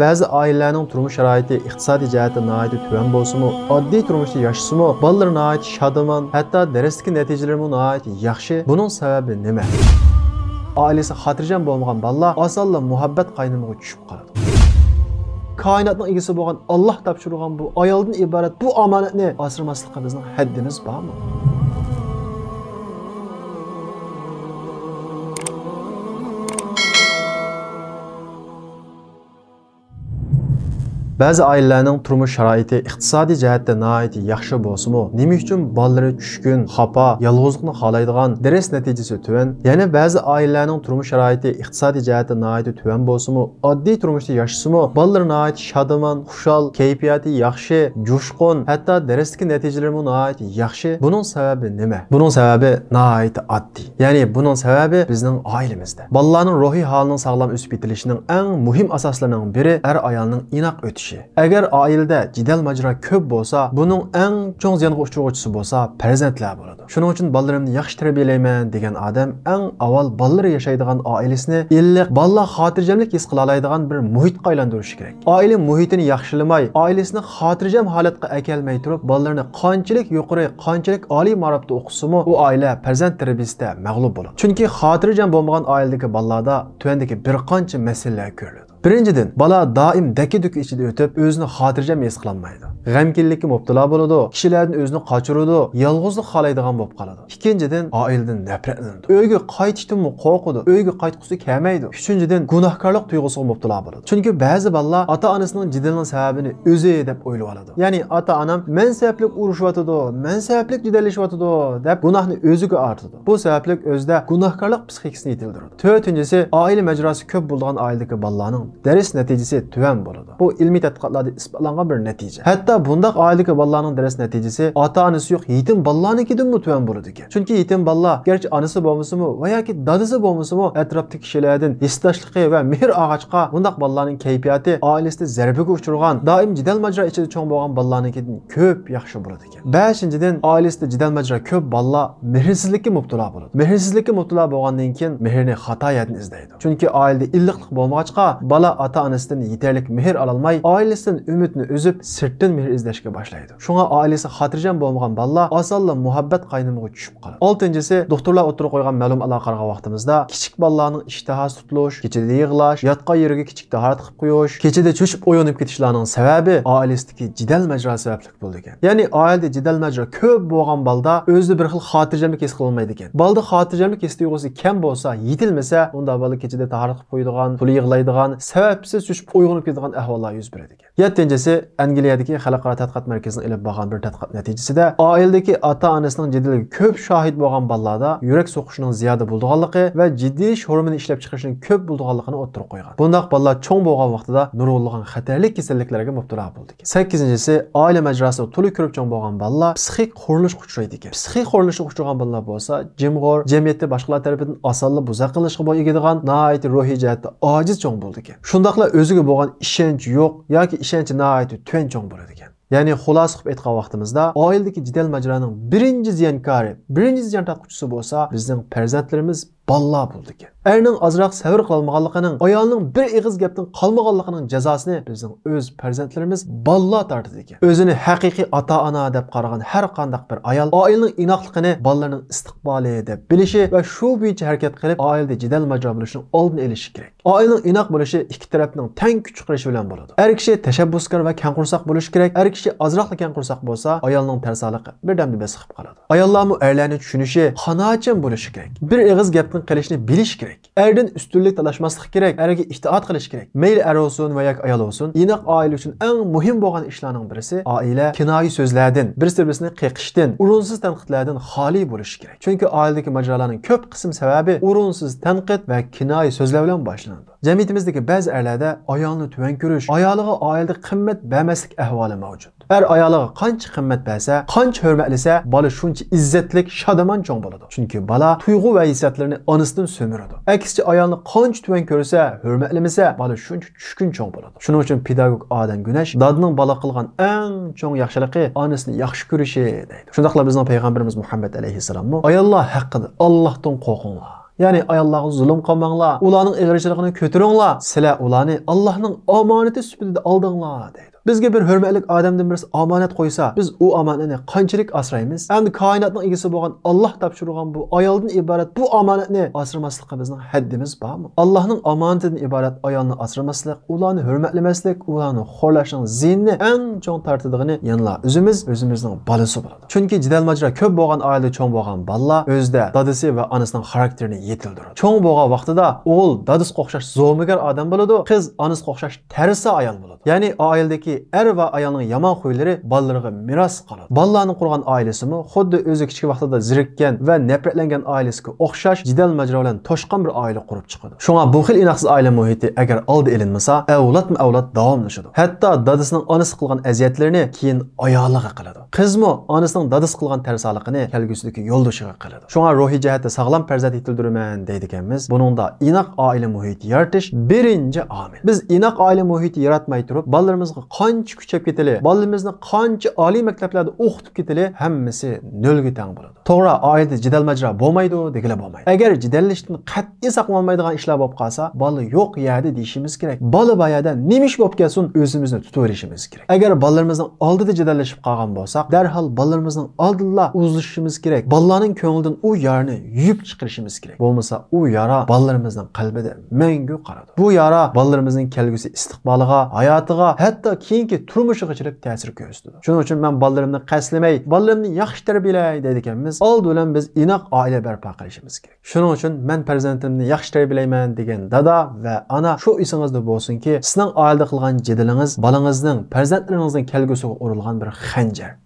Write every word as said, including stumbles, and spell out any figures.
بەزى ئائىلىلەرنىڭ تۇرمۇش شارائىتى ئىقتىسادىي جەھەتتە ناھايىتى تۆۋەن بولسىمۇ، ئاددىي تۇرمۇشتا ياشىسىمۇ، بالىلىرى ناھايىتى شادىمان، ھەتتا دەرستىكى نەتىجىلىرىمۇ ناھايىتى ياخشى. بۇنىڭ سەۋەبى نېمە؟ ئائىلىسى خاتىرجەم بولمىغان بالىلار ئاسانلا مۇھەببەت قاينىمىغا چۈشۈپ قالىدۇ. كائىناتنىڭ ئىگىسى بولغان ئاللاھ تاپشۇرغان بۇ ئايالدىن ئىبارەت بۇ ئامانەتنى ئاسرىماسلىققا بىزنىڭ ھەددىمىز بارمۇ؟ بەزى ئائىلىلەرنىڭ تۇرمۇش شارائىتى ئىقتىسادىي جەھەتتە ناھايىتى ياخشى بولسىمۇ، نېمە ئۈچۈن بالىلىرى چۈشكۈن، خاپا، يالغۇزلۇقنى خالايدىغان، دەرس نەتىجىسى تۆۋەن؟ يەنە بەزى ئائىلىلەرنىڭ تۇرمۇش شارائىتى ئىقتىسادىي جەھەتتە ناھايىتى تۆۋەن بولسىمۇ، ئاددىي تۇرمۇشتا ياشىسىمۇ، بالىلىرى ناھايىتى شادىمان، خۇشال، كەيپىياتى ياخشى، جۇشقۇن، ھەتتا دەرستىكى نەتىجىلىرىمۇ ناھايىتى ياخشى. بۇنىڭ سەۋەبى نېمە؟ بۇنىڭ سەۋەبى ناھايىتى ئاددىي. يەنى بۇنىڭ سەۋەبى بىزنىڭ ئائىلىمىزدە. بالىلارنىڭ روھىي ھالىنىڭ ساغلام ئۆسۈپ يېتىلىشىنىڭ ئەڭ مۇھىم ئاساسلىرىنىڭ بىرى ئەر ئايالنىڭ ئىناق ئۆتۈشى. ئەگەر ئائىلىدە جېدەل ماجىرا كۆپ بولسا، بۇنىڭ ئەڭ چوڭ زىيانغا ئۇچرىغۇچىسى بولسا پەرزەنتلەر بولىدۇ. شۇنىڭ ئۈچۈن بالىلىرىمنى ياخشى تەربىيەلەيمەن دېگەن ئادەم ئەڭ ئاۋۋال بالىلىرى ياشايدىغان ئائىلىسىنى ئىللىق، بالىلار خاتىرجەملىك ھېس قىلالايدىغان بىر مۇھىتقا ئايلاندۇرۇشى كېرەك. ئائىلە مۇھىتىنى ياخشىلىماي، ئائىلىسىنى خاتىرجەم ھالەتكە ئەكەلمەي تۇرۇپ، بالىلىرىنى قانچىلىك يۇقىرى، قانچىلىك ئالىي مائارىپتا ئوقۇتسىمۇ، ئۇ ئائىلە پەرزەنت تەربىيىسىدە مەغلۇپ بولىدۇ. چۈنكى خاتىرجەم بولمىغان ئائىلىدىكى بالىلاردا تۆۋەندىكى بىر قانچە مەسىلىلەر كۆرۈلىدۇ. بىرىنچىدىن، بالا دائىم دەككە-دۈككە ئىچىدە ئۆتۈپ، ئۆزىنى خاتىرجەم ھېس قىلالمايدۇ. غەمكىنلىككە مۇپتىلا بولىدۇ، كىشىلەردىن ئۆزىنى قاچۇرىدۇ، يالغۇزلۇق خالايدىغان بولۇپ قالىدۇ. ئىككىنچىدىن، ئائىلىدىن نەپرەتلىنىدۇ. ئۆيگە قايتىشتىنمۇ قورقىدۇ، ئۆيگە قايتقۇسى كەلمەيدۇ. ئۈچىنچىدىن، گۇناھكارلىق تۇيغۇسىغا مۇپتىلا بولىدۇ. چۈنكى بەزى بالىلار ئاتا-ئانىسىنىڭ جېدىلىنىڭ سەۋەبىنى ئۆزى دەپ ئويلىۋالىدۇ. يەنى ئاتا-ئانام مەن سەۋەبلىك ئۇرۇشۇۋاتىدۇ، مەن سەۋەبلىك جېدەللىشىۋاتىدۇ دەپ گۇناھنى ئۆزىگە ئارتىدۇ. بۇ سەۋەبلىك ئۆزىدە گۇناھكارلىق پسىخىكىسىنى يېتىلدۈرىدۇ. تۆتىنچىسى، ئائىلە ماجىراسى كۆپ بولىدىغان ئائىلىدىكى بالىلارنىڭ دەرس نەتىجىسى تۆۋەن بولىدۇ. بۇ ئىلمىي تەتقىقاتلاردا ئىسپاتلانغان بىر نەتىجە. ھەتتا بۇنداق ئائىلىدىكى بالىلارنىڭ دەرس نەتىجىسى ئاتا-ئانىسى يوق يېتىم بالىلارنىڭكىدىنمۇ تۆۋەن بولىدىكەن. چۈنكى يېتىم بالىلار گەرچە ئانىسى بولمىسىمۇ ۋە ياكى دادىسى بولمىسىمۇ، ئەتراپتىكى كىشىلەردىن ھېسداشلىقى ۋە مېھىر ئالغاچقا، بۇنداق بالىلارنىڭ كەيپىياتى ئائىلىسىدە زەربىگە ئۇچرىغان، دائىم جېدەل ماجىرا ئىچىدە چوڭ بولغان بالىلارنىڭكىدىن كۆپ ياخشى بولىدىكەن. بەشىنچىدىن، ئائىلىسىدە جېدەل ماجىرا كۆپ بالىلار مېھىرسىزلىككە مۇپتىلا بولىدۇ. مېھىرسىزلىككە مۇپتىلا بولغاندىن كېيىن مېھىرنى خاتا يەردىن ئىزدەيدۇ. چۈنكى ئائىلىدە ئىللىقلىق بولمىغاچقا، بالا ئاتا-ئانىسىدىن يېتەرلىك مېھىر ئالالماي، ئائىلىسىدىن ئۈمىدنى ئۈزۈپ، سىرتتىن مېھىر ئىزدەشكە باشلايدۇ. شۇڭا ئائىلىسى خاتىرجەم بولمىغان بالىلار ئاسانلا مۇھەببەت قاينىمىغا چۈشۈپ قالىدۇ. ئالتىنچىسى، دوختۇرلار ئوتتۇرىغا قويغان مەلۇماتلارغا قارىغان ۋاقتىمىزدا، كىچىك بالىلارنىڭ ئىشتىھاسى تۇتۇلۇش، كېچىدە يىغلاش، ياتقان يېرىگە كىچىك تاھارەت قىلىپ قويۇش، كېچىدە چۆچۈپ ئويغىنىپ كېتىشلارنىڭ سەۋەبى ئائىلىسىدىكى جېدەل ماجىرا سەۋەبلىك بولىدىكەن. يەنى ئائىلىدە جېدەل ماجىرا كۆپ بولغان بالىدا ئۆزىدە بىر خىل خاتىرجەملىك ھېس قىلالمايدىكەن. بالىدا خاتىرجەملىك ھېس تۇيغۇسى كەم بولسا، يېتىلمىسە، ئۇنداق بالا كېچىدە تاھارەت قىلىپ قويىدىغان، تولا يىغلايدىغان، سەۋەبسىز چۆچۈپ ئويغىنىپ كېتىدىغان ئەھۋاللار يۈز بېرىدىكەن. يەتتىنچىسى، ئەنگلىيەدىكى خەلقئارا تەتقىقات مەركىزىنىڭ ئېلىپ بارغان بىر تەتقىقات نەتىجىسىدە، ئائىلىدىكى ئاتا-ئانىسىنىڭ جېدىلىگە كۆپ شاھىت بولغان بالىلاردا يۈرەك سوقۇشىنىڭ زىيادە بولىدىغانلىقى ۋە جىددىيلىشىش ھورمۇنى ئىشلەپ چىقىرىشىنىڭ كۆپ بولىدىغانلىقىنى ئوتتۇرىغا قويغان. بۇنداق بالىلار چوڭ بولغان ۋاقتىدا نۇرغۇنلىغان خەتەرلىك كېسەللىكلەرگە مۇپتىلا بولىدىكەن. سەككىزىنچىسى، ئائىلە ماجىراسىنى تولا كۆرۈپ چوڭ بولغان بالىلار پسىخىك خورلىنىشقا ئۇچرايدىكەن. پسىخىك خورلىنىشقا ئۇچرىغان بالىلار بولسا جىمغور، جەمئىيەتتە باشقىلار تەرىپىدىن ئاسانلا بۇزاق قىلىنىشقا بويۇن ئىگىدىغان، ناھايىتى روھىي جەھەتتە ئاجىز چوڭ بولىدىكەن. شۇنداقلا ئۆزىگە بولغان ئىشەنچى يوق ياكى ئىشەنچى ناھايىتى تۆۋەن چوڭ بولىدىكەن. يەنى خۇلاسە قىلىپ ئېيتقان ۋاقتىمىزدا، ئائىلىدىكى جېدەل ماجىرانىڭ بىرىنچى زىيانكارى، بىرىنچى زىيان تارتقۇچىسى بولسا بىزنىڭ پەرزەنتلىرىمىز، بالىلار بولىدىكەن. ئەرنىڭ ئازراق سەۋر قىلالمىغانلىقىنىڭ، ئايالنىڭ بىر ئېغىز گەپتىن قالمىغانلىقىنىڭ جازاسىنى بىزنىڭ ئۆز پەرزەنتلىرىمىز، بالىلار تارتىدىكەن. ئۆزىنى ھەقىقىي ئاتا-ئانا دەپ قارىغان ھەر قانداق بىر ئايال ئائىلىنىڭ ئىناقلىقىنى بالىلىرىنىڭ ئىستىقبالى دەپ بىلىشى ۋە شۇ بويىچە ھەرىكەت قىلىپ، ئائىلىدە جېدەل ماجىرا بولۇشىنىڭ ئالدىنى ئېلىشى كېرەك. ئائىلىنىڭ ئىناق بولۇشى ئىككى تەرەپنىڭ تەڭ كۈچ چىقىرىشى بىلەن بولىدۇ. ئەر كىشى تەشەببۇسكار ۋە كەڭ قورساق بولۇشى كېرەك. ئەر كىشى ئازراقلا كەڭ قورساق بولسا، ئايالنىڭ تەرسالىقى بىردەمدە بېسىقىپ قالىدۇ. ئاياللارمۇ ئەرلەرنى چۈشىنىشى، قانائەتچان بولۇشى كېرەك. بىر ئېغىز گەپتىن قېلىشنى بىلىشى كېرەك. ئەردىن ئۈستۈنلۈك تالاشماسلىق كېرەك، ئەرگە ئىتائەت قىلىش كېرەك. مەيلى ئەر بولسۇن ۋە ياكى ئايال بولسۇن، ئىناق ئائىلە ئۈچۈن ئەڭ مۇھىم بولغان ئىشلارنىڭ بىرسى، ئائىلە كىنايە سۆزلەردىن، بىرسى-بىرسىنى قېقىشتىن، ئورۇنسىز تەنقىدلەردىن خالىي بولۇشى كېرەك. چۈنكى ئائىلىدىكى ماجىرالارنىڭ كۆپ قىسىم سەۋەبى ئورۇنسىز تەنقىد ۋە كىنايە سۆزلەر بىلەن باشلىنىدۇ. جەمئىيىتىمىزدىكى بەزى ئەرلەردە ئايالنى تۆۋەن كۆرۈش، ئايالىغا ئائىلىدە قىممەت بەرمەسلىك ئەھۋالى مەۋجۇت. ئەر ئايالىغا قانچە قىممەت بەرسە، قانچە ھۆرمەتلىسە، بالا شۇنچە ئىززەتلىك، شادىمان چوڭ بولىدۇ. چۈنكى بالا تۇيغۇ ۋە ھېسسىياتلىرىنى ئانىسىدىن سۈمۈرىدۇ. ئەكسىچە، ئايالنى قانچە تۆۋەن كۆرسە، ھۆرمەتلىمىسە، بالا شۇنچە چۈشكۈن چوڭ بولىدۇ. شۇنىڭ ئۈچۈن پېداگوگ ئادەم گۈنەش دادىنىڭ بالا قىلغان ئەڭ چوڭ ياخشىلىقى ئانىسىنى ياخشى كۆرۈشى دەيدۇ. شۇنداقلا بىزنىڭ پەيغەمبىرىمىز مۇھەممەد ئەلەيھىسسالاممۇ، ئاياللار ھەققىدە ئاللاھتىن قورقۇڭلار. يەنى ئاياللارغا زۇلۇم قىلماڭلار، ئۇلارنىڭ ئېغىرچىلىقىنى كۆتۈرۈڭلار، سىلەر ئۇلارنى ئاللاھنىڭ ئامانىتى سۈپىتىدە ئالدىڭلار دەيدۇ. بىزگە بىر ھۆرمەتلىك ئادەمدىن بىرسى ئامانەت قويسا، بىز ئۇ ئامانەتنى قانچىلىك ئاسرايمىز؟ ئەمدى كائىناتنىڭ ئىگىسى بولغان ئاللاھ تاپشۇرغان بۇ ئايالدىن ئىبارەت بۇ ئامانەتنى ئاسرىماسلىققا بىزنىڭ ھەددىمىز بارمۇ؟ ئاللاھنىڭ ئامانىتىدىن ئىبارەت ئايالنى ئاسرىماسلىق، ئۇلارنى ھۆرمەتلىمەسلىك، ئۇلارنى خورلاشنىڭ زىيىنىنى ئەڭ چوڭ تارتىدىغىنى يەنىلا ئۆزىمىز، ئۆزىمىزنىڭ بالىسى بولىدۇ. چۈنكى جېدەل ماجىرا كۆپ بولغان ئائىلىدە چوڭ بولغان بالىلار ئۆزىدە دادىسى ۋە ئانىسىنىڭ خاراكتېرىنى يېتىلدۈرىدۇ. چوڭ بولغان ۋاقتىدا ئوغۇل دادىسىغا ئوخشاش زومىگەر ئادەم بولىدۇ، قىز ئانىسىغا ئوخشاش تەرسا ئايال بولىدۇ. يەنى ئائىلىدىكى ئەر ۋە ئايالنىڭ يامان خۇيلىرى بالىلىرىغا مىراس قالىدۇ. بالىلارنىڭ قۇرغان ئائىلىسىمۇ خۇددى ئۆزى كىچىك ۋاقتىدا زېرىككەن ۋە نەپرەتلەنگەن ئائىلىسىگە ئوخشاش جېدەل ماجىرا بىلەن توشقان بىر ئائىلە قۇرۇپ چىقىدۇ. شۇڭا بۇ خىل ئىناقسىز ئائىلە مۇھىتى ئەگەر ئالدى ئېلىنمىسا، ئەۋلادمۇ ئەۋلاد داۋاملىشىدۇ. ھەتتا دادىسىنىڭ ئانىسى قىلغان ئەزىيەتلىرىنى كېيىن ئايالىغا قىلىدۇ. قىزمۇ ئانىسىنىڭ دادىسى قىلغان تەرسالىقىنى كەلگۈسىدىكى يولدىشىغا قىلىدۇ. شۇڭا روھىي جەھەتتە ساغلام پەرزەنت يېتىلدۈرىمەن دەيدىكەنمىز. بۇنىڭدا ئىناق ئائىلە مۇھىتى يارىتىش بىرىنچى ئامىل. بىز ئىناق ئائىلە مۇھىتى ياراتماي تۇرۇپ، بالىلىرىمىزغا قانچە كۈچەپ كېتىلى، بالىلىرىمىزنى قانچە ئالىي مەكتەپلەردە ئوقۇتۇپ كېتىلى، ھەممىسى نۆلگە تەڭ بولىدۇ. توغرا، ئائىلىدە جېدەل ماجىرا بولمايدۇ دېگىلى بولمايدۇ. ئەگەر جېدەللىشىشتىن قەتئىي ساقلىنالمايدىغان ئىشلار بولۇپ قالسا، بالا يوق يەردە دېيىشىمىز كېرەك. بالا بار يەردە نېمە ئىش بولۇپ كەلسۇن، ئۆزىمىزنى تۇتۇۋېلىشىمىز كېرەك. ئەگەر بالىلىرىمىزنىڭ ئالدىدا جېدەللىشىپ قالغان بولساق، دەرھال بالىلىرىمىزنىڭ ئالدىدىلا ئۇزلىشىشىمىز كېرەك. بالىلارنىڭ كۆڭلىدىن ئۇ يارىنى يۇيۇپ چىقىرىشىمىز كېرەك. بولمىسا ئۇ يارا بالىلىرىمىزنىڭ قەلبىدە مەڭگۈ قالىدۇ. بۇ يارا بالىلىرىمىزنىڭ كەلگۈسى ئىستىقبالىغا، ھاياتىغا، ھەتتا كېيىنكى تۇرمۇشىغىچىلىك تەسىر كۆرسىتىدۇ. شۇنىڭ ئۈچۈن مەن بالىلىرىمنى قەستلىمەي، بالىلىرىمنى ياخشى تەربىيەلەي دەيدىكەنمىز، ئالدى بىلەن بىز ئىناق ئائىلە بەرپا قىلىشىمىز كېرەك. شۇنىڭ ئۈچۈن مەن پەرزەنتىمنى ياخشى تەربىيەلەيمەن دېگەن دادا ۋە ئانا، شۇ ئېسىڭىزدە بولسۇنكى، سىزنىڭ ئائىلىدە قىلغان جېدىلىڭىز بالىڭىزنىڭ، پەرزەنتلىرىڭىزنىڭ كەلگۈسىگە ئۇرۇلغان بىر خەنجەر.